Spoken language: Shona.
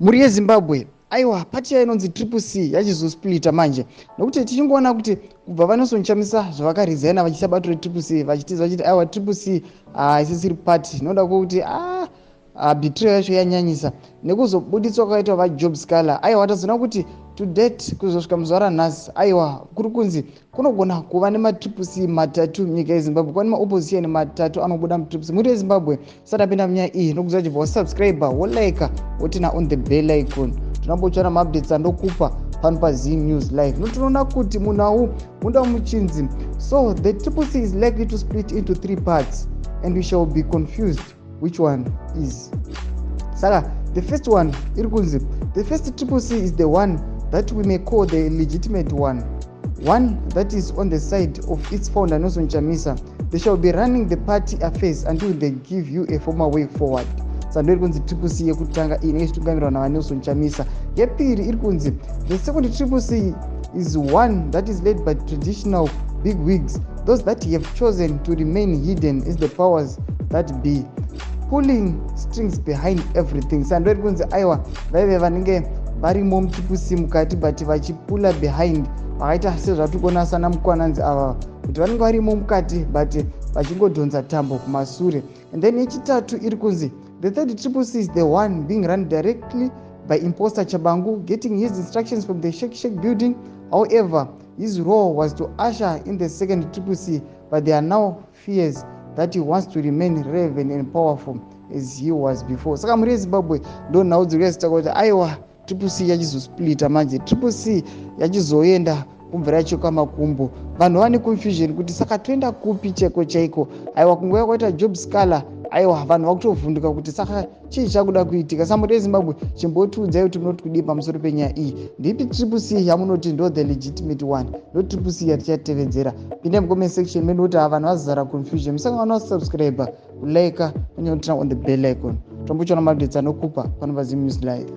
Mhuri yeZimbabwe, aiwa, party yainonzi Triple C yachizosplita manje, nokuti tichingoona kuti kubva vaNelson Chamisa zvavakaresigna vachiisa bato reTriple C, vachitiza vachiti aiwa, Triple C haisisiri party, noda kwekuti betrayal yacho yanyanyisa nekuzobuditswa kwakaitwa vaJob Sikhala. Aiwa, tazoona kuti to date, kuzosvika muzuva ranhasi, aiwa, kuri kunzi kunogona kuva nemaTriple C matatu munyika yeZimbabwe, kuva nemaopposition matatu anobuda muTriple C. Mhuri yeZimbabwe, usati apinda munyaya iyi, nokuziva chibva wasubscribe, wolike, woturn on the bell icon. Tinambotsvana maupdates andokupa pano paZim News Live. Notinoona kuti munhau munda muchinzi, so the Triple C is likely to split into three parts and we shall be confused which one is. Saka the first one iri kunzi, the first Triple C is the one that we may call the legitimate one, one that is on the side of its founder, Nelson Chamisa. They shall be running the party affairs until they give you a formal way forward. Saka ndo iri kunzi Triple C yekutanga iyi, inenge ichitungamirwa navaNelson Chamisa. Yepiri iri kunzi, the second Triple C is one that is led by traditional big wigs, those that have chosen to remain hidden is the powers that be pulling strings behind everything. Saka ndo iri kunzi, aiwa, vaive vanenge varimo muTriple C mukati but vachipula behind, vakaita sezvatiri kuona sana Mukwananzi ava, kuti vanenge varimo mukati but vachingodhonza tambo kumasure. And then yechitatu iri kunzi, the third Triple C is the one being run directly by imposter Tshabangu, getting his instructions from the Shake Shake building. However, his role was to usher in the second Triple C, but there are now fears that he wants to remain relevant and powerful as he was before. Saka mhuri yeZimbabwe, ndo nhau dziri kuyazita kuti aiwa, Triple C yachizosplita manje, Triple C yachizoenda kumvura yachoka makumbo. Vanhu vane confusion kuti saka toenda kupi chaiko chaiko? Aiwa, kunguva kwaita Job Sikhala, aiwa, vanhu vakutovhunduka kuti saka chii chakuda kuitika. Saka mhuri yeZimbabwe, chimbotiudzai kuti munoti kudii pamusoro penyaya iyi. Ndipi Triple C yamunoti ndo the legitimate one, ndo Triple C yatichatevedzera? Pindai mucomment section medu, kuti vanhu vazara confusion. Musangana wasubscribe, kulike, kunyanya on the bell icon. Tombochiona maupdates anokupa pano paZim News Live.